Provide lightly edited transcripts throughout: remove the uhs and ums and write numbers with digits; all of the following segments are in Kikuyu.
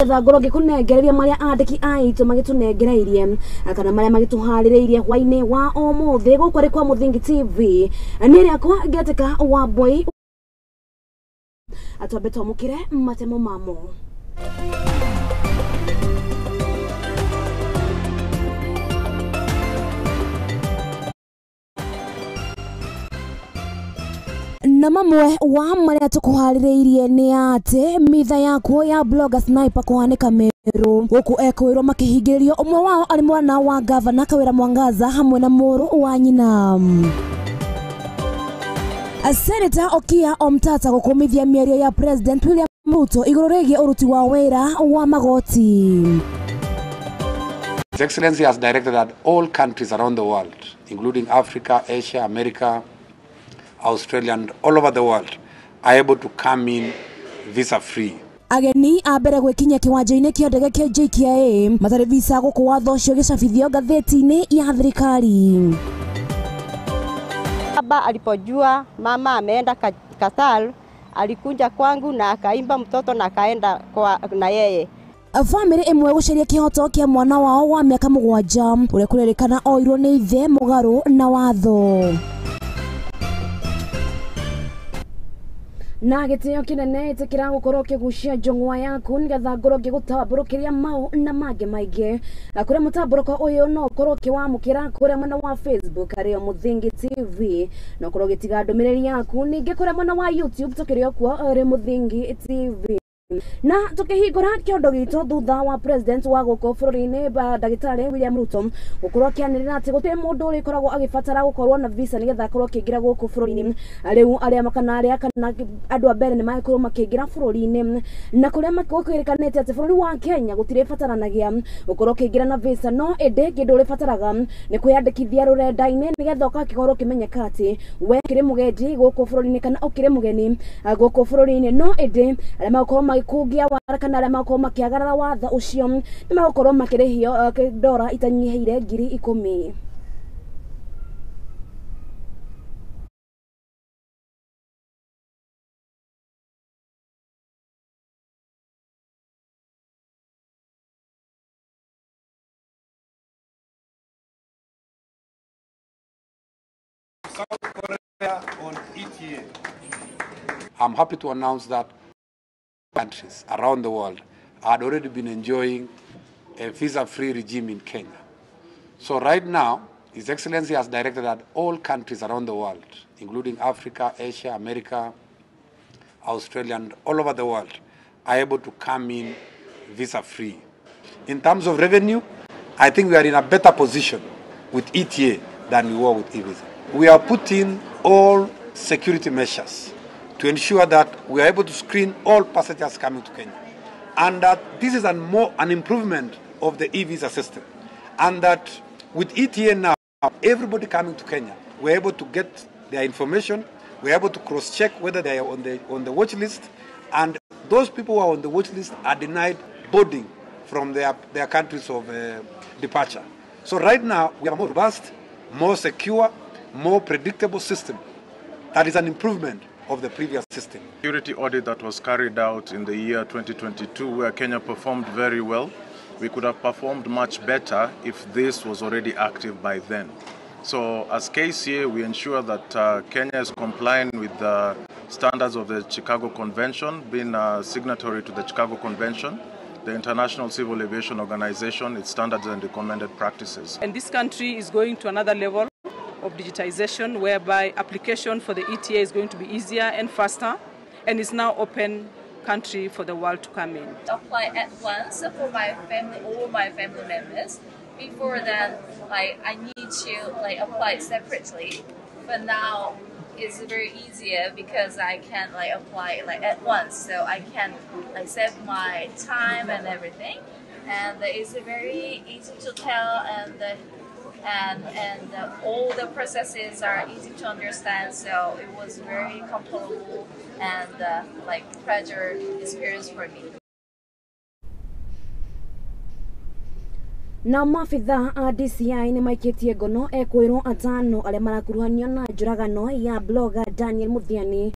Nĩgetha ngorwo ngĩkũnengereria marĩa andĩki aitũ magĩtũnengereirie kana marĩa magĩtũharĩrĩirie hwainĩ wa ũmũthĩ gũkũ arĩ kwa Mũthingi TV. Nĩ rĩakwa ngĩtĩka wa Mboi, twambe twamũkĩre matemo mamo. Na mamwe wa marĩa tũkũharĩrĩirie nĩ atĩ mitha yakuo ya blogger Sniper kũhanĩka Meru gũkũ ekwĩrwo makĩhingĩrĩrio, ũmwe wao arĩ mwana wa gavana Kawĩra Mwangaza hamwe na mũrũ wa nyina. Senator Okiya Omtata gũkũmithia mĩario ya President William Ruto igũrũ rĩgiĩ ũruti wa wĩra wa magoti. His Excellency has directed that all countries around the world, including Africa, Asia, America, Australia, and all over the world, are able to come in visa-free. Ageni a mbere gwĩkinyia kĩwanja-inĩ kĩa ndege kĩa JKIA matarĩ visa gũkũ watho ũcio ũgĩcabithio ngathĩti-inĩ ya thirikari. Baba alipojua mama ameenda Qatar, alikuja kwangu na akaimba mtoto na akaenda kwa na yeye. Bamĩrĩ ĩmwe gũcaria kĩhoto kĩa mwana wao wa mĩaka 7 ũrĩa kũrerĩkana oirwo nĩ ithe mũgarũ na watho. Na gĩtĩo kĩnene ĩtĩkĩra gũkorwo ũkĩgucia njũng'wa yaku nĩgetha ngorwo ngĩgũtambũrũkĩria mau na mangĩ maingĩ. Na kũrĩa mũtambũrũko ũyũ no ũkorwo ũkĩwamũkĩra kũrĩa mwena wa Facebook arĩo Mũthingi TV, na ũkorwo ũgĩtiga ndũmĩrĩri yaku ningĩ kũrĩa mwena wa YouTube tũkĩrĩ o kuo arĩ Mũthingi TV. Na tukihingũra kĩondo gitũ thutha wa president wa gũkũ bũrũri-inĩ ndagĩtarĩ William Ruto gũkorwo akĩanĩrĩra atĩ gũtirĩ mũndũ ũrĩkoragwo agĩbatara gũkorwo na visa nĩgetha akorwo akĩingĩra gũkũ bũrũri-inĩ. Rĩu arĩa kana arĩa kana andũ a mbere nĩ magĩkorwo makĩingĩra bũrũri-inĩ, na kũrĩa gũkwĩrĩkanĩte atĩ bũrũri wa Kenya gũtirĩ bataranagia gũkorwo ũkĩingĩra na visa, no ĩndĩ kĩndũ ũrĩbataraga nĩ kwĩyandĩkithia rũrenda-inĩ nĩgetha ũgakĩkorwo ũkĩmenyeka atĩ we ũkĩrĩ mũgendi gũkũ bũrũri-inĩ kana ũkĩrĩ mũgeni gũkũ bũrũri-inĩ. No ĩndĩ arĩa magũkorwo magĩkũngia wara kana arĩa magũkorwo makĩagarara watho ũcio nĩ magũkorwo makĩrĩhio ndora itanyihĩire 10,000. South Korea on ETA. I'm happy to announce that countries around the world had already been enjoying a visa-free regime in Kenya. So right now, His Excellency has directed that all countries around the world, including Africa, Asia, America, Australia, and all over the world, are able to come in visa-free. In terms of revenue, I think we are in a better position with ETA than we were with e-visa. We are putting all security measures to ensure that we are able to screen all passengers coming to Kenya, and that this is an improvement of the e-visa system, and that with ETA now, everybody coming to Kenya, we're able to get their information, we're able to cross-check whether they are on the watch list, and those people who are on the watch list are denied boarding from their countries of departure. So right now, we have a more robust, more secure, more predictable system that is an improvement of the previous system. Security audit that was carried out in the year 2022, where Kenya performed very well. We could have performed much better if this was already active by then. So as KCA, we ensure that Kenya is complying with the standards of the Chicago Convention, being a signatory to the Chicago Convention, the International Civil Aviation Organization, its standards and recommended practices. And this country is going to another level of digitization, whereby application for the ETA is going to be easier and faster, and is now open country for the world to come in. Apply at once for my family, all my family members. Before then, like I need to apply separately, but now it's very easier because I can apply at once, so I can save my time and everything, and it's very easy to tell, and all the processes are easy to understand, so it was very comfortable and pleasure experience for me. Na maabithaa a DCI nĩ maikĩtie ngono ekwĩrwo atano arĩa marakuruhanio na njũragano ya blogger Daniel Muthiani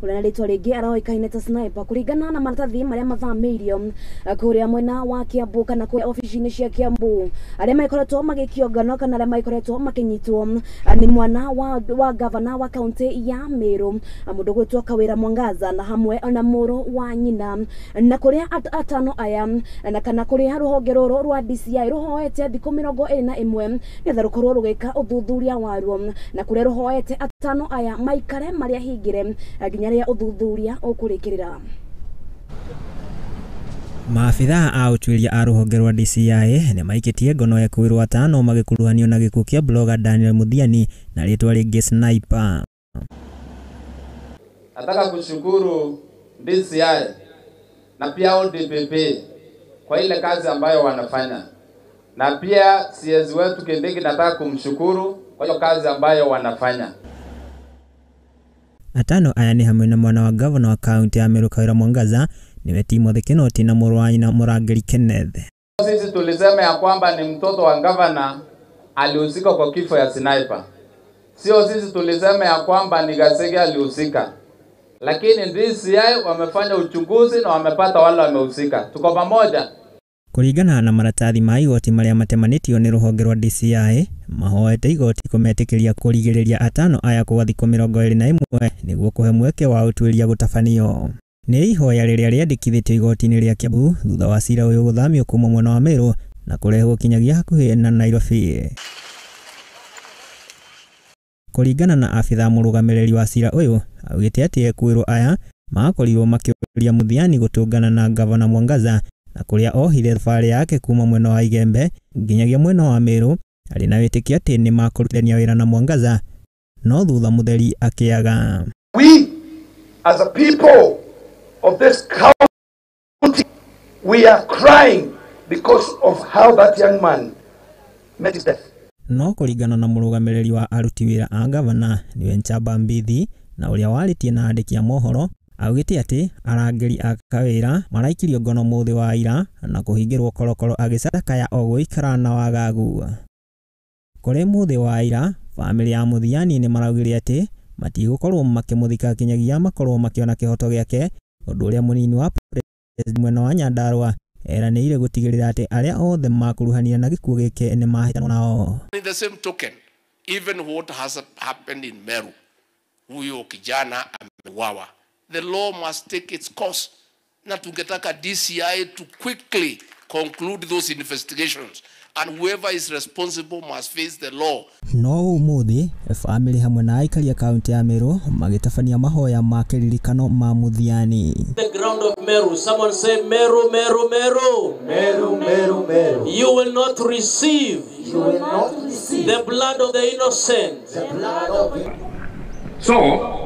Ũrĩa na rĩtwa rĩngĩ aroĩkaine ta Sniper kũringana na maratathi marĩa mathamĩirio kũrĩa mwena wa Kiambu kana kũrĩa obici-inĩ cia Kiambu. Arĩa makoretwo magĩkĩongano kana arĩa makoretwo makĩnyitwo nĩ mwana wa gavana wa kaunti ya Meru mũndũ gwĩtwo Kawira Mwangaza na hamwe na mũrũ wa nyina, na kũrĩa atano aya na kana kũrĩa rũhonge rũrũ rwa DCI rũhoete thikũ 21 nĩgetha rũkorwo rũgĩka ũthuthuria waruo, na kũrĩa rũhoete atano aya maikare marĩa hingire nginya rĩrĩa ũthuthuria ũkũrĩkĩrĩra. Maabithaa a ũtuĩria a rũhonge rwa DCI nĩ maikĩtie ngono ekuĩrwo atano magĩkuruhanio na gĩkuũ kĩa blogger Daniel Muthiani na rĩtwa rĩngĩ Sniper. Nataka kushukuru DCI na pia ODPP kwa ile kazi ambayo wanafanya, na pia CS wetu Kindiki nataka kumshukuru kwa hiyo kazi ambayo wanafanya. Atano aya ni hamwe na mwana wa gavana wa kaunti ya Meru Kawira Mwangaza niwe Timothy Kinoti na mũrũ wa nyina Mũrangĩri Kenneth. Sisi tulisema ya kwamba ni mtoto wa gavana alihusika kwa kifo ya Sniper. Sio sisi tulisema ya kwamba ni Gasege alihusika. Lakini DCI wamefanya uchunguzi na wamepata wale wamehusika. Tuko pamoja. Kũringana na maratathi ma igoti marĩa matemanĩtio nĩ rũhonge rwa DCI, mahoete igoti kũmetĩkĩria kũrigĩrĩria atano aya kwa thikũ 21 nĩguo kũhe mweke wa ũtuĩria gũtabanio. Nĩ ihoya rĩrĩa rĩandĩkithĩtio igoti-inĩ rĩa Kiambu thutha wa cira ũyũ gũthamio kuma mwena wa Meru na kũrehwo kinyagia hakuhĩ na Nairobi. Kũringana na abithaa mũrũgamĩrĩri wa cira ũyũ, augĩte atĩ ekuĩrwo aya makorirwo makĩũria Muthiani gũtũngana na gavana Mwangaza na kũrĩa ohire thabarĩ yake kuma mwena wa Igembe nginyagia mwena wa Meru arĩ na wĩtĩkio atĩ nĩ makũrutithania wĩra na Mwangaza, no thutha mũtheri akĩaga. We as a people of this county, we are crying because of how that young man met his death. No kũringana na mũrũgamĩrĩri wa aruti wĩra a gavana niwe Nchamba Mbithi na ũrĩa warĩtie na andĩki a mohoro, augĩte atĩ arangĩri a Kawira maraikirio ngono mũthĩ wa ira na kũhingĩrwo korokoro agĩcakaya o gũikara na wagagu. Kũrĩ mũthĩ wa ira, bamĩrĩ ya Muthiani nĩ maraugire atĩ matigũkorwo makĩmũthika kinyagia makorwo makĩona kĩhoto gĩake, ũndũ ũrĩa mũnini wa president mwena wa Nyandarua eranĩire gũtigĩrĩra atĩ arĩa othe makuruhanire na gĩkuũ gĩkĩ nĩ mahĩtanwo nao. In the same token, even what has happened in Meru, huyo kijana ameuawa, the law must take its course. Na tungetaka DCI to quickly conclude those investigations, and whoever is responsible must face the law. No ũmũthĩ family hamwe na aikari a kaunti ya Meru magĩtabania mahoya ma kĩririkano ma Muthiani. The ground of Meru, someone say Meru, Meru, Meru. Meru, Meru, Meru. You will not receive. You will not receive the blood of the innocent. The blood of the... So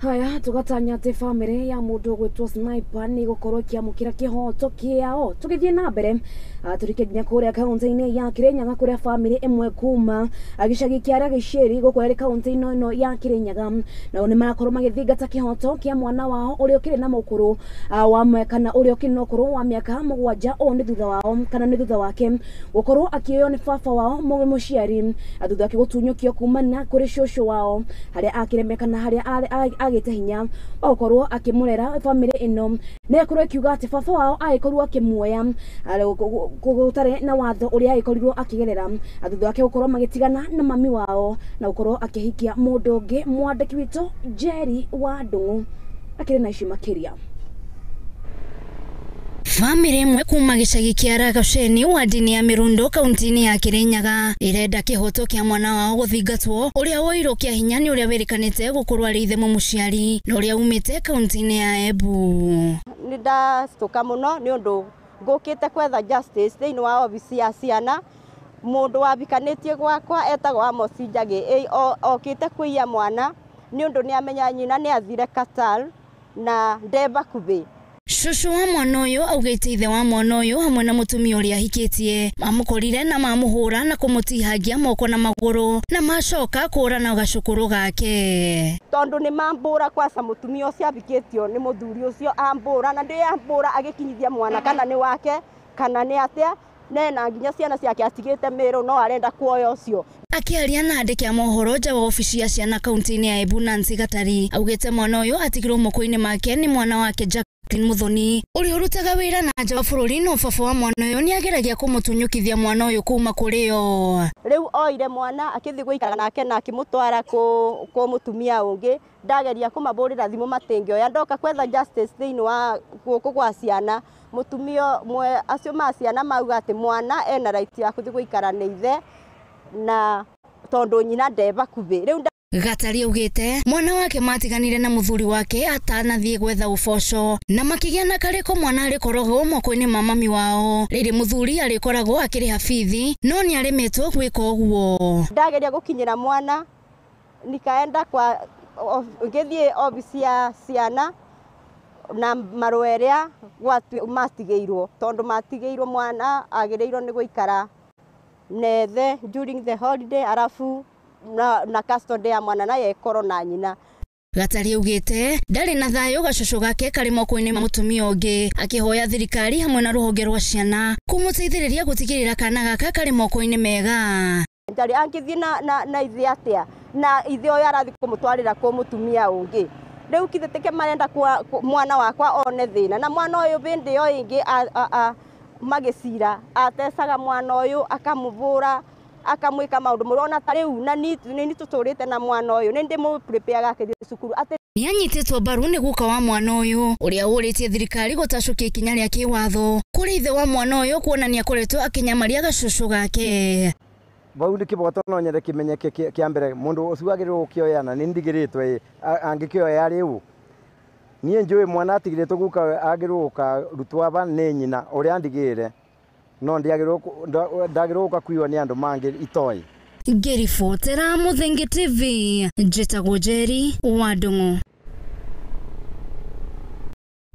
haya tugatanya atĩ bamĩrĩ ya mũndũ ũgwĩtwo Sniper nĩ gũkorwo ĩkĩamũkĩra kĩhoto kĩao. Tũgĩthiĩ na mbere tũrike nginya kũrĩa kaunti-inĩ ya Kirinyaga kũrĩa bamĩrĩ ĩmwe kuma gĩcagi kĩa Ragĩcĩri gũkũ ĩrĩ kaunti-inĩ ĩno ya Kirinyaga nao nĩ marakorwo magĩthingata kĩhoto kĩa mwana wao ũrĩa ũkĩrĩ na mũkũrũ wa kana ũrĩa ũkĩrĩ na ũkũrũ wa mĩaka 7. Ũũ nĩ thutha wao kana nĩ thutha wake gũkorwo akĩoywo nĩ baba wao mũciari thutha wake gũtunyũkio kumana kũrĩ cũcũ wao harĩa akĩreme kana harĩa agĩte hinya wa gũkorwo akĩmũrera. Bamĩrĩ ĩno nĩ ĩkorwo ĩkiuga atĩ baba wao agĩkorirwo akĩmuoya gũtarĩ na watho ũrĩa agĩkorirwo akĩgerera thutha wake gũkorwo magĩtigana na mami wao na gũkorwo akĩhikia mũndũ ũngĩ. Mwandĩki witũ Jerry wa Ndung'u akĩrĩ na ici makĩria. Bamĩrĩ ĩmwe kuma gĩcagi kĩa Ragaceni wadi-inĩ ya Mĩrũndũ kaunti-inĩ ya Kirinyaga ĩrenda kĩhoto kĩa mwana wao gũthingatwo ũrĩa woirwo kĩa hinya nĩ ũrĩa wĩrĩkanĩte gũkorwo arĩ ithe mũmũciari na ũrĩa umĩte kaunti-inĩ ya Embu. Nĩ ndacũka mũno nĩ ũndũ ngũkĩte kwetha justice thĩinĩ wa obici ya ciana. Mũndũ wabikanĩtie gwakwa etagwo Amos Njagĩ okĩte kũiya mwana nĩ ũndũ nĩ amenya nyina nĩ athire Qatar na ndembakuthĩ. Cũcũ wa mwana ũyũ augĩte ithe wa mwana ũyũ hamwe na mũtumia ũrĩa ahikĩtie mamũkorire na mamũhũra na kũmũtihangia moko na magũrũ na macoka kũra na gacũkũrũ gake. Tondũ nĩ mambũra kwaca mũtumia ũcio abikĩtio nĩ mũthuri ũcio ambũra na ndĩ ambũra agĩkinyithia mwana kana nĩ wake kana nĩ atĩa. Nena nginya ciana ciake atigite Meru no arenda kuoya ucio. Akiaria na andĩki a mohoro nja wa obici ya ciana kaunti-inĩ ya Embu Nancy Gatari augĩte mwana ũyũ atigirwo moko-inĩ make nĩ mwana wake Jacqueline Muthoni ũrĩa ũrutaga wĩra na nja wa bũrũri, no baba wa mwana ũyũ nĩageragia kũmũtunyũkithia mwana ũyũ kuma kũrĩ o. Rĩu oire mwana akĩthiĩ gũikara nake na akĩmũtwara kũ mũtumia ũngĩ. Ndageria kũmabũrĩra thimũ matingĩoya, ndoka kwetha justice thĩinĩ wa gũkũ gwa ciana. Mũtumia mwe acio ma ciana mauga atĩ mwana ena right ya gũthiĩ gũikara nĩ ithe na tondũ nyina ndebakuhĩ. Rĩu Gatari augĩte mwana wake matiganire na mũthuri wake atanathiĩ gwetha ũboco na makĩgĩa na karĩko mwana arĩkoragwo moko-inĩ ma mami wao. Rĩrĩ mũthuri arĩkoragwo akĩrĩha bithi no nĩaremetwo gwĩka ũguo. Ndageria gũkinyĩra mwana nikaenda kwa ngĩthiĩ obici ya ciana na marũa ĩrĩa matigĩirwo, tondũ matigĩirwo mwana agĩrĩirwo nĩ gũikara nethe during the holiday arafu na custody ya mwana naye ĩkorwo na nyina. Gatari augĩte ndarĩ na thayũ gacũcũ gake karĩ moko-inĩ ma mũtumia ũngĩ, akĩhoya thirikari hamwe na rũhonge rwa ciana kũmũteithĩrĩria gũtigĩrĩra kana gaka karĩ moko-inĩ mega. Ndarĩ angĩthiĩ na ithe atĩa na ithe ũyũ arathiĩ kũmũtwarĩra kũ mũtumia ũngĩ. Rĩu kithĩtĩke marenda mwana wakwa one thĩna, na mwana ũyũ bĩndĩ ĩyo ĩngĩ magĩcira atecaga mwana ũyũ akamũbũra akamwĩka maũndũ moru. Ona ta rĩu na nĩ tũtũrĩte na mwana ũyũ nĩ ndĩmũ-prepare akĩthiĩ cukuru atĩ nĩanyitĩtwo mbaru nĩ guka wa mwana ũyũ ũrĩa ũrĩtie thirikari gũtacũkia ikinya rĩa kĩwatho kũrĩ ithe wa mwana ũyũ kuonania akoretwo akĩnyamaria gacũcũ gake. Bau nĩ kĩboto no nyende kĩmenyeke kĩa mbere mũndũ ũcio agĩrĩirwo gũkĩoya na nĩ ndigĩrĩtwo angĩkĩoya rĩu. Niĩ njũĩ mwana atigĩrĩtwo guka agĩrĩirwo gũkarutwo aba nĩ nyina ũrĩa andigĩire, no ndagĩrĩirwo gũka kuiywo nĩ andũ mangĩ itoĩ. Ngĩribotera Mũthingi TV njĩtagwo Njeri wa Ndung'u.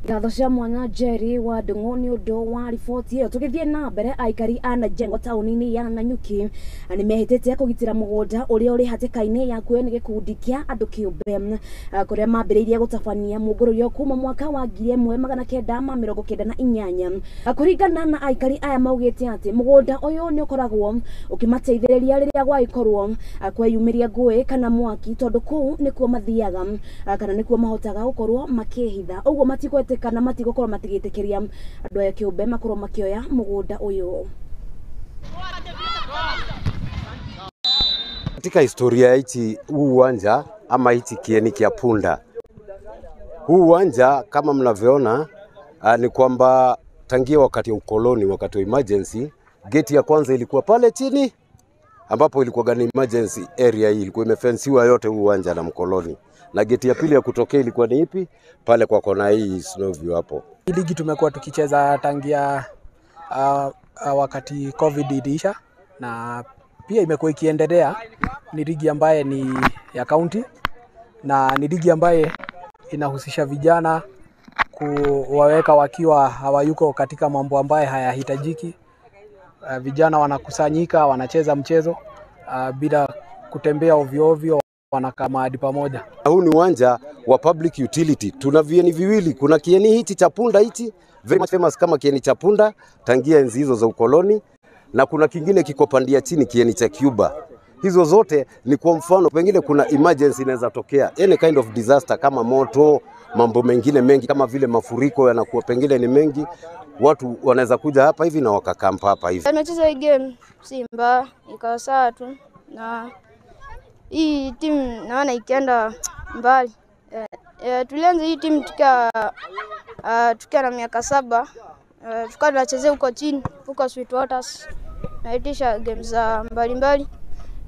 Ngatho cia mwanya Njeri wa Ndung'u nĩ ũndũ wa riboti ĩyo. Tũgĩthiĩ na mbere, aikari a Najengo taũni-inĩ ya Nanyuki nĩ mehĩtĩte kũgitĩra mũgũnda ũrĩa ũrĩ hatĩka-inĩ ya kuoywo nĩ gĩkundi kĩa andũ kĩũmbe kũrĩa mambĩrĩirie gũtabania mũngũrũrio kuma mwaka wa 1998. Kũringana na aikari aya maugĩte atĩ mũgũnda ũyũ nĩ ũkoragwo ũkĩmateithĩrĩria rĩrĩa gwagĩkorwo kweyumĩria ngũĩ kana mwaki, tondũ kũu nĩkuo mathiaga kana nĩkuo mahotaga gũkorwo makĩhitha, ũguo matigwetĩka kana matigũkorwo matigĩtĩkĩria andũ aya kĩũmbe makorwo makĩoya mũgũnda ũyũ. Katika historia hichi huu uwanja ama hichi kieni kia punda, huu uwanja kama mnavyoona ni kwamba tangia wakati wa ukoloni, wakati wa emergency, geti ya kwanza ilikuwa pale chini ambapo ilikuwa gani emergency area, hii ilikuwa imefensiwa yote huu uwanja na mkoloni, na geti ya pili ya kutokea ilikuwa ni ipi? Pale kwa kona hii Snowview hapo. Ligi tumekuwa tukicheza tangia wakati COVID iliisha, na pia imekuwa ikiendelea. Ni ligi ambaye ni ya county na ni ligi ambaye inahusisha vijana kuwaweka wakiwa hawayuko katika mambo ambaye hayahitajiki. Vijana wanakusanyika, wanacheza mchezo bila kutembea ovyo ovyo, wanakaa mahali pamoja. Huu ni uwanja wa public utility. Tuna vieni viwili, kuna kieni hichi cha punda hichi very much famous kama kieni cha punda tangia enzi hizo za ukoloni, na kuna kingine kiko pandia chini, kieni cha Cuba. Hizo zote ni kwa mfano, pengine kuna emergency inaweza tokea, any kind of disaster kama moto, mambo mengine mengi kama vile mafuriko yanakuwa pengine ni mengi, watu wanaweza kuja hapa hivi na wakakampa hapa hivi. Nimecheza hii game Simba ikawa sawa tu, na hii timu naona ikienda mbali. Tulianza hii timu tukiwa na miaka 7, tukawa tunachezea huko chini huko Sweet Waters, naitisha games za mbalimbali.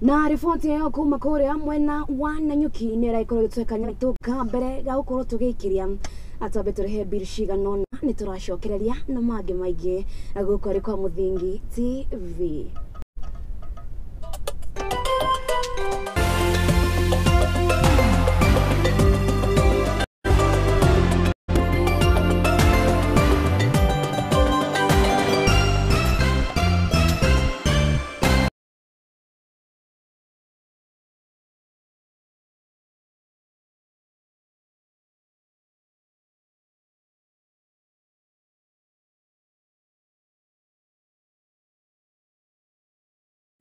Na riboti ĩyo kuma kũrĩa mwena wa Nanyuki nĩ ĩragĩkorwo ĩgĩtweka ituka mbere ga gũkorwo tũgĩikĩria atwambe tũrĩhe bill cigana ũna nĩ tũracokereria na mangĩ maingĩ gũkũ arĩ kwa Mũthingi TV.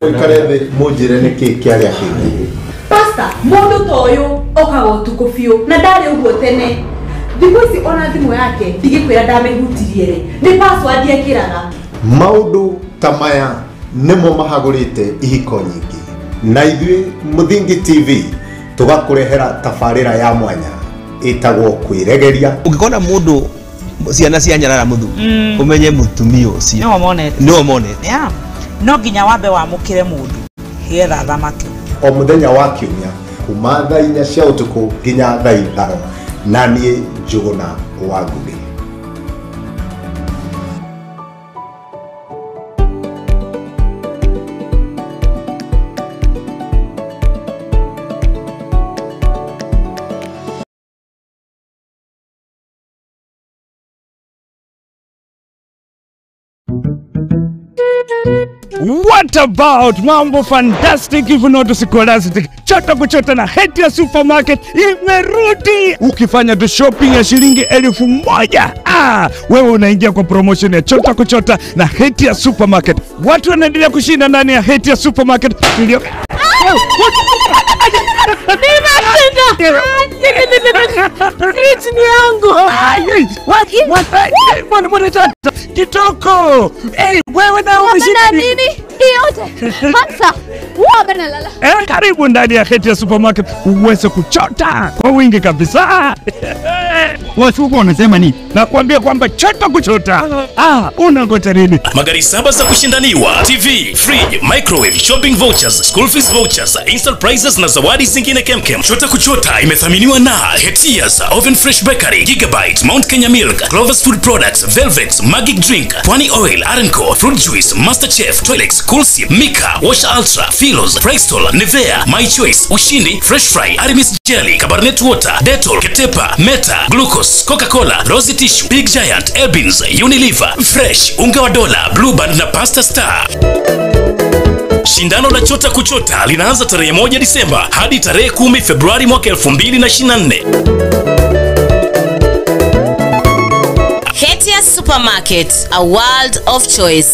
Mũikare thĩ mũnjĩre nĩkĩ kĩarĩa kĩngĩ. Pastor, mũndũ ta ũyũ okaga ũtukũ biũ na ndarĩ ũguo tene. Thikũ ici ona thimũ yake ndigĩkwĩra ndamĩhutirie rĩ, nĩ password ekĩraga. Maũndũ ta maya nĩmo mahagũrĩte ihiko nyingĩ. Na ithuĩ Mũthingi TV tũgakũrehera tabarĩra ya mwanya ĩtagwo kwĩregeria. Ũngĩkona mũndũ ciana cia nyarara mũthuri ũmenye mũtumia ũcio nĩwe monete. Yeah. No nginya wambe wamũkĩre mũndũ getha thamake. O mũthenya wa kiumia kuma thaa 4 cia ũtukũ nginya thaa 5 na niĩ Njũgũna wa Ngũgĩ. What about mambo fantastic if not scholastic? Chota kuchota na Hetia Supermarket imerudi. Ukifanya tu shopping ya shilingi 1000, wewe unaingia kwa promotion ya Chota kuchota na Hetia Supermarket. Watu wanaendelea kushinda ndani ya Hetia Supermarket. Kitoko. Hey, wewe na umeshinda nini? Yote. Hamsa. Wewe lala. Karibu ndani ya Hetia Supermarket uweze kuchota kwa wingi kabisa. Watu wanasema nini? Nakwambia kwamba chota kuchota. Unangoja nini? Magari 7 za kushindaniwa, TV, fridge, microwave, shopping vouchers, school fees vouchers, instant prizes na zawadi zingine kemkem. Chota kuchota imethaminiwa na Hetias, Oven Fresh Bakery, Gigabyte, Mount Kenya Milk, Clover's Food Products, Velvet, Magic Drink, Pwani Oil, Arenco, Fruit Juice, Master Chef, Toilex, Coolsi, Mika, Wash Ultra, Philos, Bristol, Nivea, My Choice, Ushindi, Fresh Fry, Aramis Jelly, Cabernet Water, Dettol, Ketepa, Meta, Glucose, Coca-Cola, Rosy Tissue, Big Giant, Ebins, Unilever, Fresh, Unga wa Dola, Blue Band na Pasta Star. Shindano la Chota Kuchota linaanza tarehe 1 Disemba hadi tarehe 10 Februari mwaka 2024. Hetia Supermarket, a world of choice.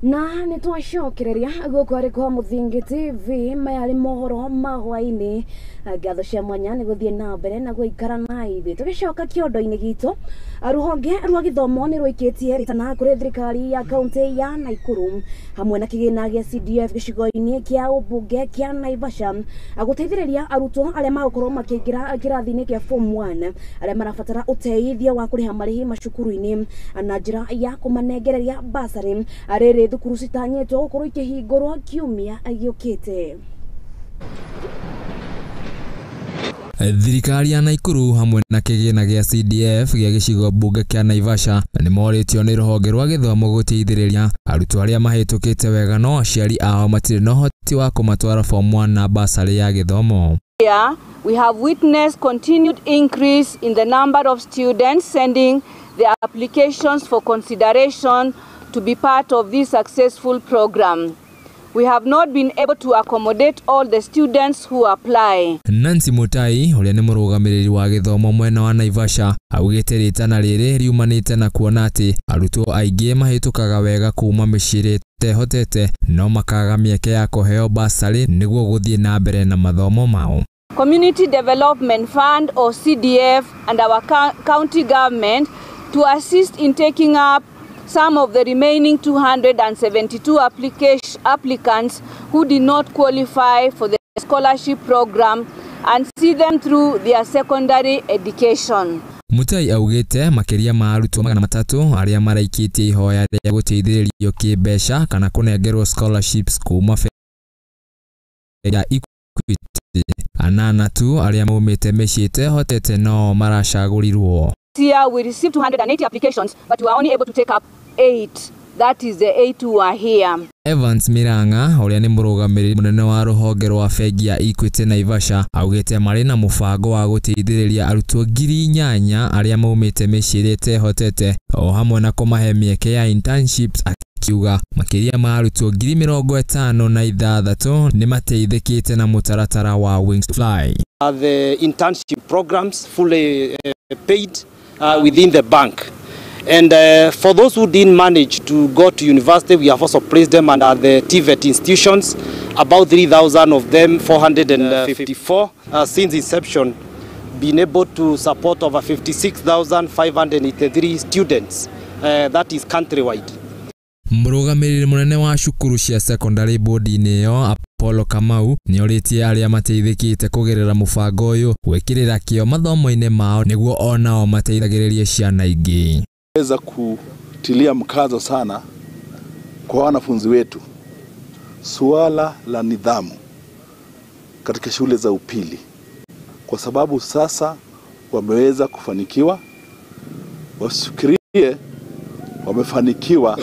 Na nĩ twacokereria gũkũ arĩ kwa Mũthingi TV maya arĩ mohoro ma hwaĩ-inĩ. Ngatho cia mwanya nĩ gũthiĩ na mbere na gũikara na ithuĩ. Tũgĩcoka kĩondo-inĩ gitũ, rũhonge rwa gĩthomo nĩ rũikĩtie ritana kũrĩ thirikari ya kaunti ya Nakuru hamwe na kĩgĩna gĩa CDF gĩcigo-inĩ kĩa ũmbunge kĩa Naivasha gũteithĩrĩria arutwo arĩa magũkorwo makĩingĩra kĩrathi-inĩ kĩa form 1 arĩa marabatara ũteithio wa kũrĩha marĩhi macukuru-inĩ na njĩra ya kũmanengereria basarĩ. Rĩrĩ thukuru citanyĩtwo gũkorwo ikĩhingũrwo kiumia gĩũkĩte. Thirikari ya Nakuru hamwe na kĩgĩna gĩa CDF gĩa gĩcigo mbunge kĩa Naivasha nĩ morĩtio nĩ rũhonge rwa gĩthomo gũteithĩrĩria arutwo arĩa mahĩtũkĩte wega no aciari ao matirĩ na ũhoti wa kũmatwara form 1 na basarĩ ya gĩthomo. Here, we have witnessed continued increase in the number of students sending their applications for consideration to be part of this successful program. We have not been able to accommodate all the students who apply. Nancy Mutai ũrĩa nĩ mũrũgamĩrĩri wa gĩthomo mwena wa Naivasha augĩte rĩtana rĩrĩ riumanĩte na kuona atĩ arutwo aingĩ mahĩtũkaga wega kuma mĩciĩ ĩrĩa ĩtehotete no makaga mĩeke ya kũheo basarĩ nĩguo gũthiĩ na mbere na mathomo mao. Community Development Fund or CDF and our county government to assist in taking up some of the remaining 272 applicants who did not qualify for the scholarship program and see them through their secondary education. Mutai augĩte makĩria ma arutwo 300 arĩa maraikĩtie ihoya rĩa gũteithĩrĩrio kĩmbeca kana kũnengerwo scholarships kuma bengi ya Equity anana tu arĩa maumĩte mĩciĩ ĩtehotete no maracagũrirwo. This year we received 280 applications, but we were only able to take up 8. That is the 8 who are here. Evans Miranga ũrĩa nĩ mũrũgamĩrĩri mũnene wa rũhonge rwa bengi ya Equity Naivasha augĩte marĩ na mũbango wa gũteithĩrĩria arutwo 8,000 arĩa maumĩte mĩciĩ ĩrĩa ĩtehotete o hamwe na kũmahe mĩeke ya internships, akiuga makĩria ma arutwo 56,000 nĩ mateithĩkĩte na mũtaratara wa Wings to Fly. The internship programs fully paid within the bank. And for those who didn't manage to go to university, we have also placed them under the TVET institutions, about 3,000 of them, 454 since inception, been able to support over 56,583 students, that is countrywide. Mũrũgamĩrĩri mũnene wa cukuru cia secondary board-inĩ ĩyo Apollo Kamau nĩorĩtie arĩa mateithĩkĩte kũgerera mũbango ũyũ gwĩkĩrĩra kĩo mathomo-inĩ mao nĩguo onao mateithagĩrĩrie ciana ingĩ. Weza kutilia mkazo sana kwa wanafunzi wetu suala la nidhamu katika shule za upili, kwa sababu sasa wameweza kufanikiwa, wasifikirie wamefanikiwa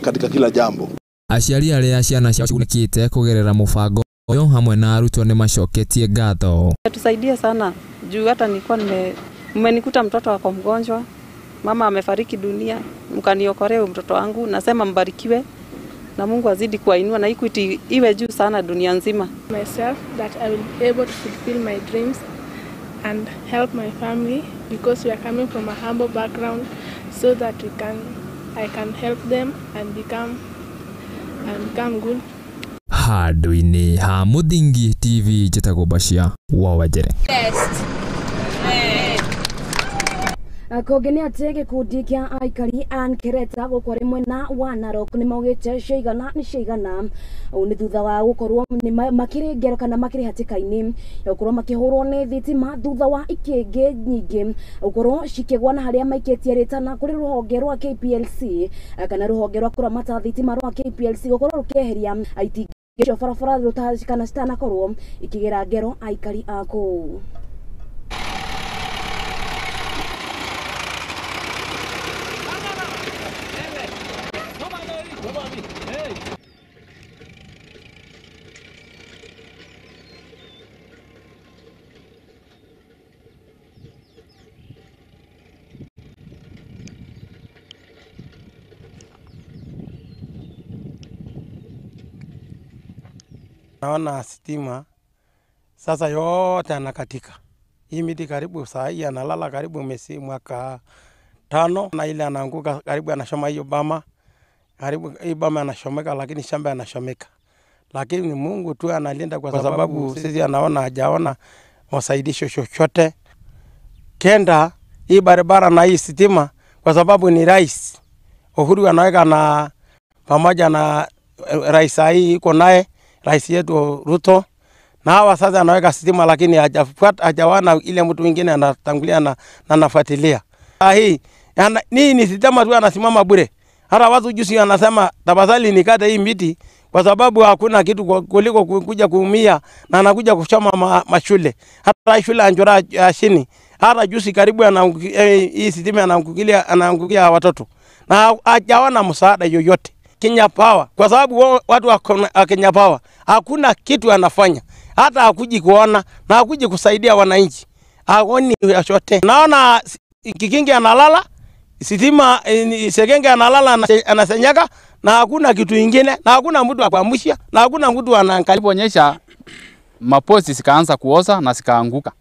katika kila jambo. Aciari arĩa ciana ciao cigunĩkĩte kũgerera mũbango ũyũ hamwe na arutwo nĩ macoketie ngatho. Tusaidie sana juu hata nilikuwa mmenikuta mtoto wako mgonjwa, mama amefariki dunia, mkaniokorea mtoto wangu. Nasema mbarikiwe na Mungu azidi kuwainua na Equity iwe juu sana dunia nzima. Myself that I will be able to fulfill my dreams and help my family because we are coming from a humble background, so that I can help them and become good. Handũ-inĩ ha Mũthingi TV, njĩtagwo Bashir wa Wajere. Kũngĩ nĩ atĩ gĩkundi kĩa aikari a Nkereta gũkũ arĩ mwena wa Narok nĩ maugĩte ciaigana nĩ ciaigana. Ũũ nĩ thutha wa gũkorwo nĩ makĩrĩ ngero kana makĩrĩ hatĩka-inĩ ya gũkorwo makĩhũrwo nĩ thitima thutha wa ikĩngĩ nyingĩ gũkorwo cikĩgwa na harĩa maikĩtie rĩtana kũrĩ rũhonge rwa KPLC kana rũhonge rwa kũramata thitima rwa KPLC gũkorwo rũkĩeheria itingĩ icio barabara kana citanakorwo ikĩgera ngero aikari a kũu. Naona stima sasa yote anakatika. Hii miti karibu saa hii analala karibu mwaka 5 na ile anaanguka karibu anashoma hiyo bama. Karibu hii bama anashomeka, lakini shamba anashomeka. Lakini Mungu tu analinda kwa sababu sisi anaona hajaona wasaidisho chochote. Kenda hii barabara na hii stima kwa sababu ni rais Uhuru anaweka na pamoja na rais hii iko naye rais yetu Ruto, na hawa sasa anaweka stima, lakini hajafuata, hajawana ile mtu mwingine anatangulia na anafuatilia. Hii ni stima tu anasimama bure. Hata watu juzi anasema tafadhali nikate hii miti kwa sababu hakuna kitu kuliko kuja kuumia, na anakuja kuchoma mashule. Hata shule anjora chini. Hata juzi karibu hii stima anaangukia watoto. Na hajaona msaada yoyote. Kenya Power, kwa sababu watu wa Kenya Power hakuna kitu anafanya, hata hakuji kuona na hakuji kusaidia wananchi, haoni chochote. Naona kikingi analala sitima, sekenge analala anasenyaka, na hakuna kitu ingine, na hakuna mtu akuamsha, na hakuna mtu anaangalia. Iliponyesha maposti sikaanza kuoza na sikaanguka.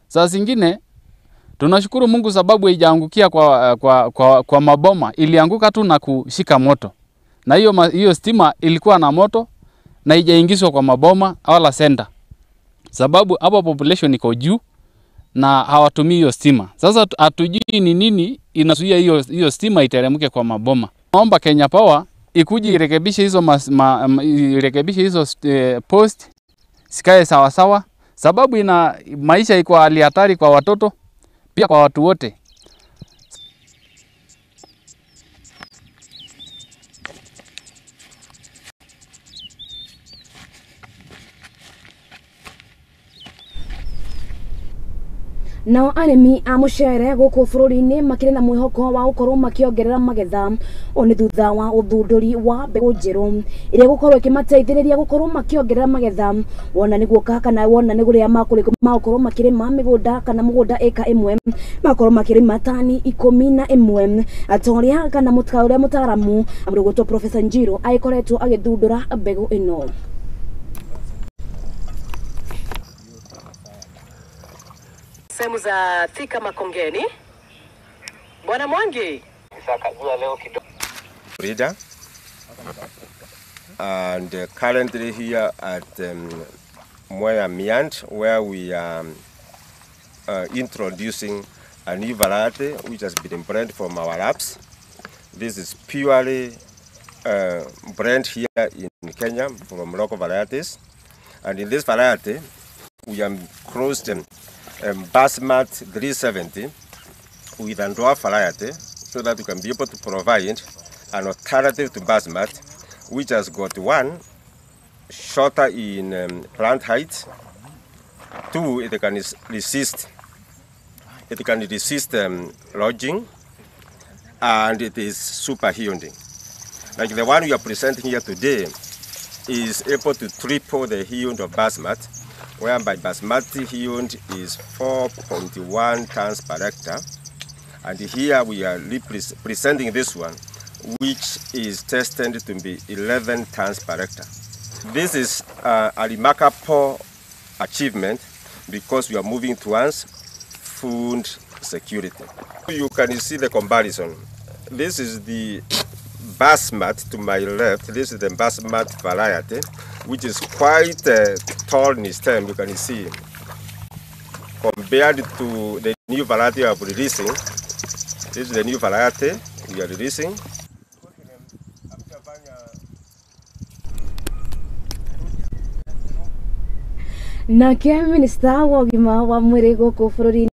Saa zingine tunashukuru Mungu sababu haijaangukia kwa maboma, ilianguka tu na kushika moto. Na hiyo stima ilikuwa na moto na haijaingizwa kwa maboma wala senda. Sababu hapo population iko juu na hawatumii hiyo stima. Sasa hatujui ni nini inazuia hiyo stima iteremke kwa maboma. Naomba Kenya Power ikuje irekebishe hizo irekebishe hizo post sikae sawa sawa, sababu ina maisha iko hali hatari kwa watoto pia kwa watu wote. Nao arĩmi a mũcere gũkũ bũrũri-inĩ makĩrĩ na mwĩhoko wa gũkorwo makĩongerera magetha o nĩ thutha wa ũthundũri wa mbegũ njerũ ĩrĩa gũkorwo ĩkĩmateithĩrĩria gũkorwo makĩongerera magetha wona nĩ guoka kana wona nĩ kũrĩa magũkorwo makĩrĩma mĩgũnda kana mũgũnda ĩka ĩmwe makorwo makĩrĩma tani 11 atorĩa kana ũrĩa mũtaaramu mũrũgũtwo Professor Njiro agĩkoretwo agĩthundũra mbegũ ĩno. Sehemu za Thika Makongeni. Bwana Mwangi Breeder, and currently here at Mwea Miant, where we are introducing a new variety which has been bred from our labs. This is purely bred here in Kenya from local varieties, and in this variety we have crossed Basmati 370 with a dwarf variety, so that we can be able to provide an alternative to Basmati, which has got one, shorter in plant height, two, it can resist lodging, and it is super yielding. Like the one we are presenting here today is able to triple the yield of Basmati, whereby Basmati yield is 4.1 tons per hectare. And here we are presenting this one, which is tested to be 11 tons per hectare. This is a remarkable achievement because we are moving towards food security. You can see the comparison. This is the Basmati to my left. This is the Basmati variety, which is quite tall in stem, you can see. Compared to the new variety we are releasing, this is the new variety we are releasing. Nake minista wa ũgima wa mwĩrĩ gũkũ bũrũri-inĩ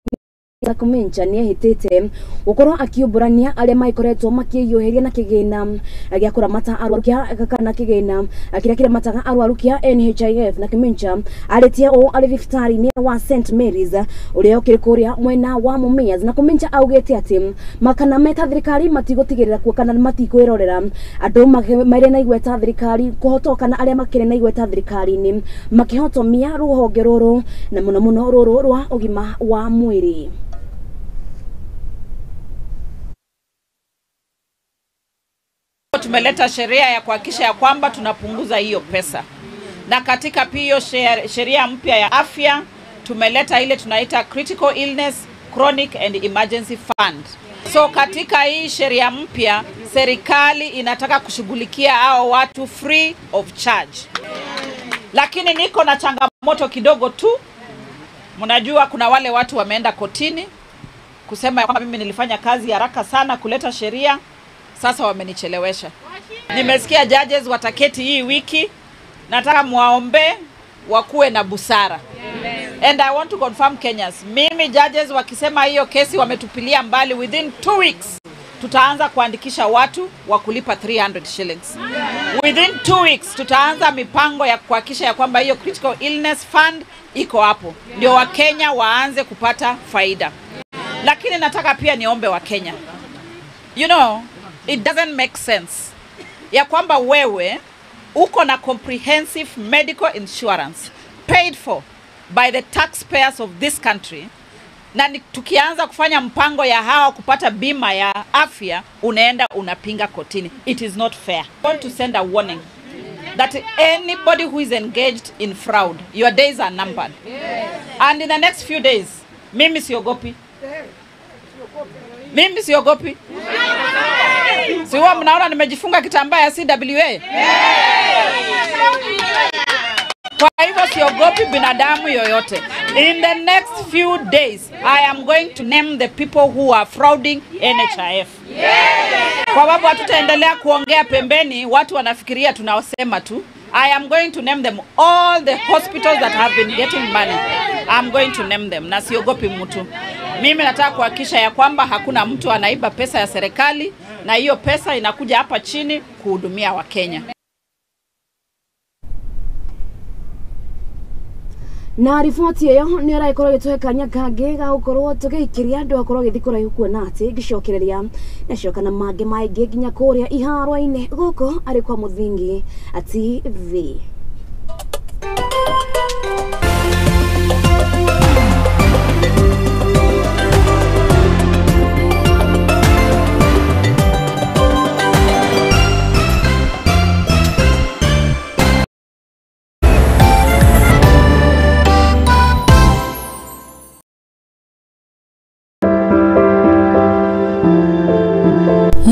Kumincha nĩ ehĩtĩte gũkorwo akiumbũrania arĩa maikoretwo makĩiyũhĩria na kĩgĩna gĩa kũramata arwaru kĩa kana kĩgĩna kĩrĩa kĩramataga arwaru kĩa NHIF. Na Kumincha arĩtie ũũ arĩ thibitarĩ-inĩ wa St Mary's ũrĩa ũkĩrĩ kũrĩa mwena wa Mumias. Na Kumincha augĩte atĩ makana meta thirikari matigũtigĩrĩra kuo kana matikwĩrorera andũ marĩ na igweta thirikari kũhotoka kana arĩa makĩrĩ na igweta thirikari-inĩ makĩhotomia rũhonge rũrũ na mũno mũno rũrũ rwa ũgima wa mwĩrĩ. Tumeleta sheria ya kuhakikisha ya kwamba tunapunguza hiyo pesa. Na katika pia sheria mpya ya afya tumeleta ile tunaita critical illness, chronic and emergency fund. So katika hii sheria mpya serikali inataka kushughulikia hao watu free of charge. Lakini niko na changamoto kidogo tu. Mnajua kuna wale watu wameenda kotini kusema kwamba mimi nilifanya kazi haraka sana kuleta sheria. Sasa wamenichelewesha. Nimesikia judges wataketi hii wiki. Nataka muwaombe wakuwe na busara. And I want to confirm Kenyans, mimi judges wakisema hiyo kesi wametupilia mbali, within 2 weeks tutaanza kuandikisha watu wa kulipa 300 shillings. Within 2 weeks tutaanza mipango ya kuhakikisha ya kwamba hiyo critical illness fund iko hapo, ndio Wakenya waanze kupata faida. Lakini nataka pia niombe Wakenya, you know, it doesn't make sense ya kwamba wewe uko na comprehensive medical insurance paid for by the taxpayers of this country, na tukianza kufanya mpango ya hawa kupata bima ya afya unaenda unapinga kotini. It is not fair. I want to send a warning that anybody who is engaged in fraud, your days are numbered. And in the next few days, mimi siogopi. Mimi siogopi. Si huwa mnaona nimejifunga kitambaa ya CWA? Kwa hivyo siogopi binadamu yoyote. In the next few days, I am going to name the people who are frauding NHIF. Kwa sababu hatutaendelea kuongea pembeni, watu wanafikiria tunawasema tu. I am going to name them, all the hospitals that have been getting money. I'm going to name them. Na siogopi mtu. Mimi nataka kuhakikisha ya kwamba hakuna mtu anaiba pesa ya serikali, na hiyo pesa inakuja hapa chini kuhudumia Wakenya. Na riboti ĩyo nĩ ĩragĩkorwo ĩgĩtũhe kanya kangĩ ga gũkorwo tũgĩikĩria andũ akorwo gĩthiĩ kũraihu kuona atĩ ngĩcokereria nacoka na mangĩ maingĩ nginya kũrĩa iharo-inĩ gũkũ arĩ kwa Mũthingi TV.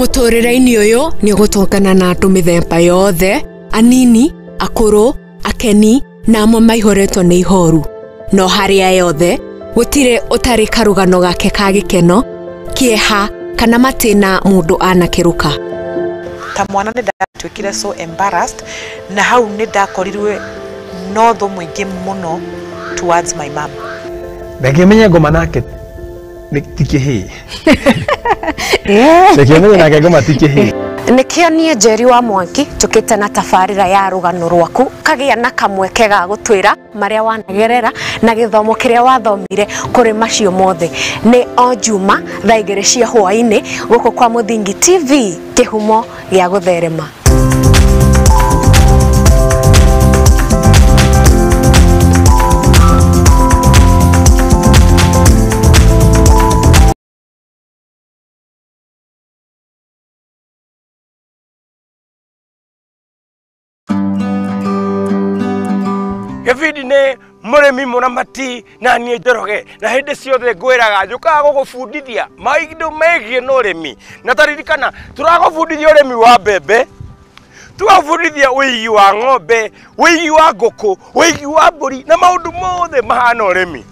Mũtũrĩre-inĩ ũyũ nĩ ũgũtũngana na andũ mĩthemba yothe, anini, akũrũ, akeni na amwe maihũrĩtwo nĩ ihoru. No harĩa yothe, gũtirĩ ũtarĩ karũgano gake ka gĩkeno, kĩeha kana matĩna mũndũ anakĩrũka. Ta mwana nĩ ndatuĩkire so embarrassed na hau nĩ ndakorirwe no thũ mũingĩ mũno towards my mom. Ndangĩmenya ngoma nake ti kĩhĩĩ. Ndangĩmenya nake ngoma ti kĩhĩĩ. Nĩkĩo niĩ Njeri wa Mwangi njũkĩte na tabarĩra ya rũgano rwaku kagĩa na kamweke ga gũtwĩra marĩa wanagerera na gĩthomo kĩrĩa wathomire kũrĩ macio mothe. Nĩ o Juma thaa 2 cia hwaĩ-inĩ gũkũ kwa Mũthingi TV, kĩhumo gĩa gũtherema. Gĩbindi nĩ mũrĩmi mũramati na niĩ Njoroge, na hĩndĩ ciothe ngwĩraga njũkaga gũgũbundithia maũndũ megiĩ na ũrĩmi. Na taririkana tũragũbundithia ũrĩmi wa mbembe, tũgabundithia ũigi wa ng'ombe, ũigi wa ngũkũ, ũigi wa mbũri na maũndũ mothe mahana ũrĩmi.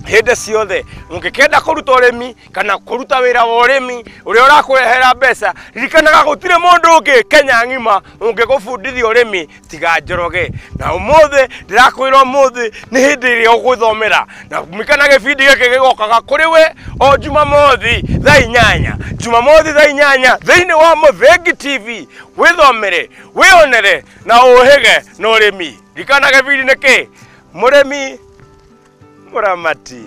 Hĩndĩ ciothe ũngĩkenda kũruta ũrĩmi kana kũruta wĩra wa ũrĩmi ũrĩa ũrakũrehera mbeca, ririkanaga gũtirĩ mũndũ ũngĩ Kenya ng'ima ũngĩgũbundithia ũrĩmi tiga Njoroge. Na ũmũthĩ ndĩrakwĩra ũmũthĩ nĩ hĩndĩ ĩrĩa ũgwĩthomera, na mikana gĩbindi gĩkĩ gĩgokaga kũrĩ we o Jumamothi thaa 8, Jumamothi thaa 8 thĩinĩ wa Mũthingi TV. Wĩthomere, wĩonere na ũhĩge na ũrĩmi. Ririkana gĩbindi nĩ kĩ? Mũrĩmi mũramati.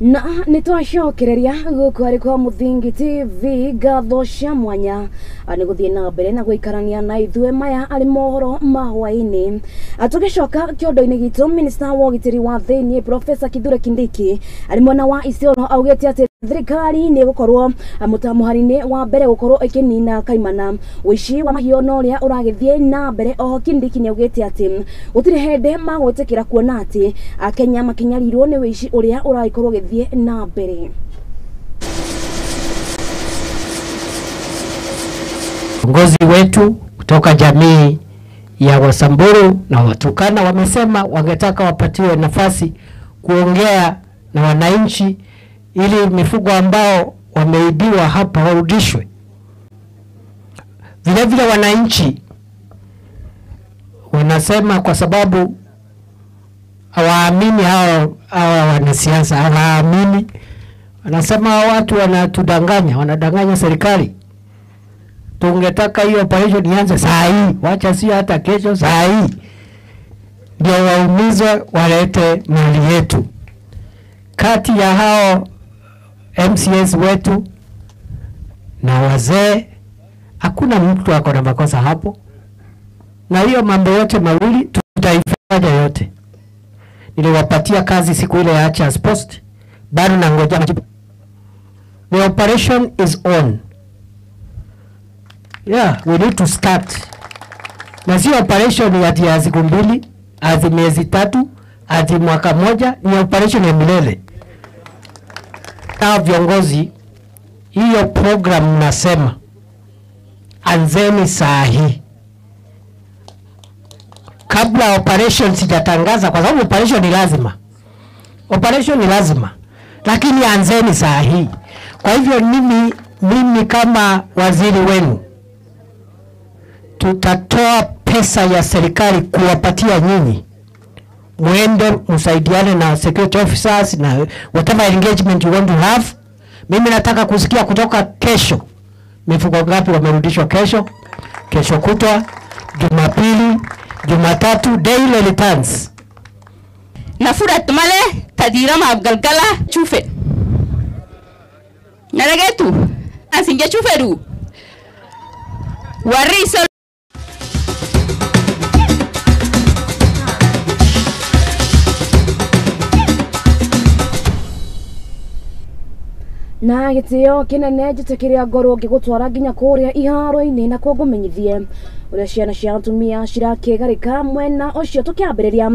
Na nĩ twacokereria gũkũ arĩ kwa Mũthingi TV ngatho cia mwanya nĩ gũthiĩ na mbere na gũikarania na ithuĩ maya arĩ mohoro ma hwaĩ-inĩ. Tũgĩcoka kĩondo-inĩ gitũ, Minista wa ũgitĩri wa thĩinĩ Professor Kithure Kindiki arĩ mwena wa Isiolo augĩte atĩ thirikari nĩ gũkorwo mũhari-inĩ wa mbere gũkorwo ĩkĩnina kaimana ũici wa mahiũ na ũrĩa ũragĩthiĩ na mbere. Oho Kindiki nĩ augĩte atĩ gũtirĩ hĩndĩ magwĩtĩkĩra kuona atĩ Akenya makĩnyarirwo nĩ ũici ũrĩa ũragĩkorwo ũgĩthiĩ na mbere. Viongozi wetu kutoka jamii ya Wasamburu na Waturkana wamesema wangetaka wapatiwe nafasi kuongea na wananchi ili mifugo ambao wameibiwa hapa warudishwe. Vile vile wananchi wanasema kwa sababu hawaamini hawa wanasiasa, hawaamini. Wanasema watu wanatudanganya, wanadanganya serikali. Tungetaka hiyo operation ianze saa hii, wacha sio hata kesho, saa hii. Ndio waumizwe walete mali yetu. Kati ya hao MCS wetu na wazee hakuna mtu ako na makosa hapo. Na hiyo mambo yote mawili tutaifanya yote. Niliwapatia kazi siku ile ya Archers Post, bado nangoja majibu. The operation is on. Yeah, we need to start. Na si operation ya siku 2, ati miezi 3, ati mwaka 1, ni operation ya milele. Na viongozi, hiyo program nasema anzeni saa hii. Kabla operation sijatangaza, kwa sababu operation ni lazima. Operation ni lazima, lakini anzeni saa hii. Kwa hivyo mimi kama waziri wenu tutatoa pesa ya serikali kuwapatia nyinyi, muende msaidiane na security officers na whatever engagement you want to have. Mimi nataka kusikia kutoka kesho mifuko ngapi wamerudishwa kesho, kesho kutwa, Jumapili, Jumatatu, daily returns. Nafurat male tadirama abgalgala chufe. Naragetu asinge chuferu. Warisa. Na gitio kinene njitikiria ngorwo ngigutwara nginya kuria iharo-ini na kuo ngumenyithie uria ciana cia atumia cirakigarika mwena ucio. Tukiambiriria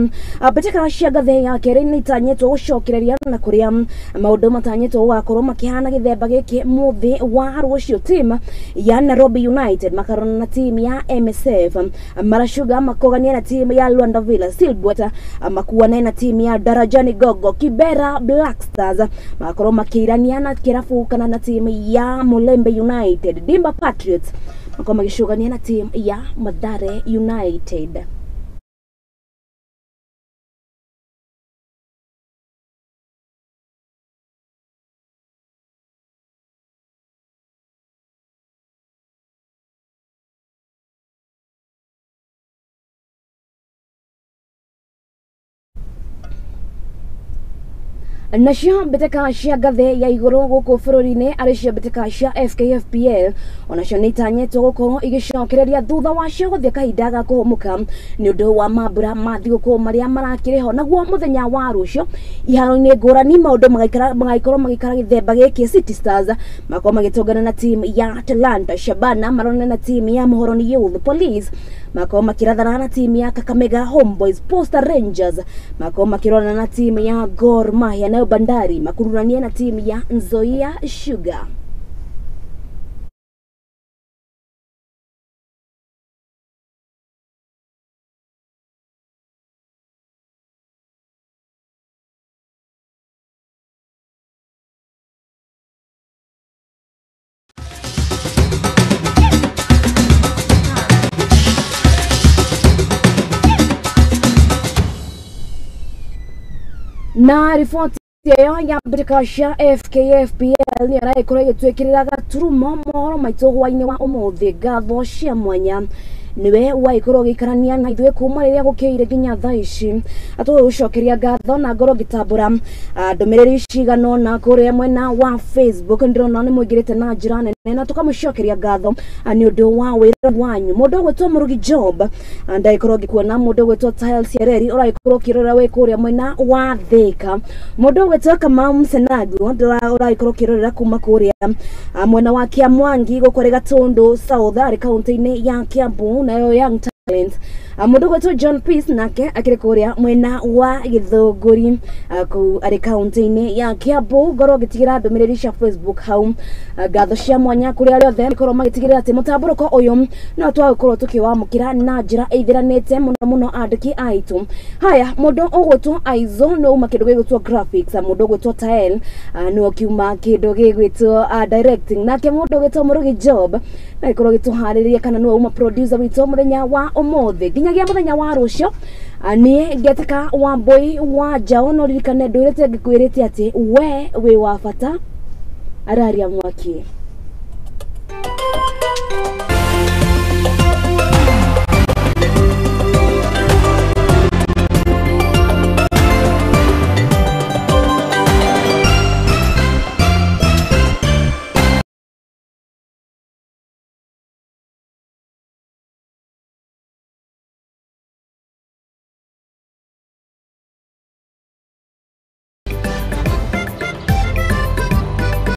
mbitika cia ngathĩ ya kerĩ nĩ itanyĩtwo gũcokereria na kuria maũndũ matanyĩtwo gũgakorwo makĩhana gĩthemba gĩkĩ mũthĩ wa rũciũ. Team ya Nairobi United makarona na team ya MSF, Marashuga makogania na team ya Luanda Villa, Silbwet makuane na team ya Darajani Gogo, Kibera Black Stars magakorwo makĩirania na kĩrabu kana na team ya Mulembe United, Dimba Patriots makorwo magĩcũgania na team ya Mathare United. Nacio mbĩtĩka cia ngathĩ ya igũrũ gũkũ bũrũri-inĩ arĩ cio mbĩtĩka cia FKFPL onacio nĩ itanyĩtwo gũkorwo igĩcokereria thutha wacio gũthiĩ kahinda ga kũhũmũka nĩ ũndũ wa mambura ma thigũkũ marĩa marakĩrĩ ho. Naguo mũthenya wa rũciũ iharo-inĩ ngũrani maũndũ magaikorwo magĩikara gĩthemba gĩkĩ. City Stars makorwo magĩtũngana na team ya Talanta, Shabana maronana na team ya Muhoroni Youth, Police makorwo makĩrathana na team ya Kakamega Homeboys, Posta Rangers makorwo makĩrorana na team ya Gor Mahia, nayo Bandari makururania na timu ya Nzoia Sugar. Na riboti ĩyo ya mbĩtĩka cia FKFPL nĩ ĩragĩkorwo ĩgĩtwĩkĩrĩra gaturumo mohoro maitũ hwainĩ wa ũmũthĩ. Ngatho cia mwanya niwe waikorwo ũgĩikarania na ithuĩ kuma rĩrĩa gũkĩire nginya thaa ici. Atũgũcokeria ngatho na ngorwo ngĩtambũra ndũmĩrĩri cigana ũna kũrĩa mwena wa Facebook. Ndĩrona nĩ mũingĩrĩte na njĩra nene na tũkamũcokeria ngatho nĩ ũndũ wa wĩra wanyu. Mũndũ ũgwĩtwo Mũrugi Job ndagĩkorwo ngĩkuona, mũndũ ũgwĩtwo Tiles Hereri ũragĩkorwo ũkĩrora wĩ kũrĩa mwena wa Thika, mũndũ ũgwĩtwo Kamau Msenagu ũragĩkorwo ũkĩrorera kuma kũrĩa mwena wa Kiamwangi gũkũ arĩ Gatundu South arĩ kaunti-inĩ ya Kiambu, nayo Young Talent. Mũndũ ũgwĩtwo John Peace nake akĩrĩ kũrĩa mwena wa Gĩthũngũri kũu arĩ kaunti-inĩ ya Kiambu. Ngorwo ngĩtigĩra ndũmĩrĩri cia Facebook hau. Ngatho cia mwanya kũrĩ arĩa othe makorwo magĩtigĩrĩra atĩ mũtambũrũko ũyũ no twagũkorwo tũkĩwamũkĩra na njĩra ĩithiranĩte mũno mũno andĩki aitũ. Haya, mũndũ ũgwĩtwo Aizo nĩ uma kĩndũ gĩgwĩtwo graphics, mũndũ ũgwĩtwo Tael nĩ ũkiuma kĩndũ gĩgwĩtwo directing, nake mũndũ ũgwĩtwo Mũrugi Job na gĩkorwo gĩtũharĩrĩria kana nĩwe uma producer witũ mũthenya wa ũmũthĩ nginyagia mũthenya wa rũciũ. Niĩ ngetĩka Wambui wa Njaũ, no ririkane ndũrĩte ngĩkwĩrĩte atĩ we wĩ wa bata araria mwaki.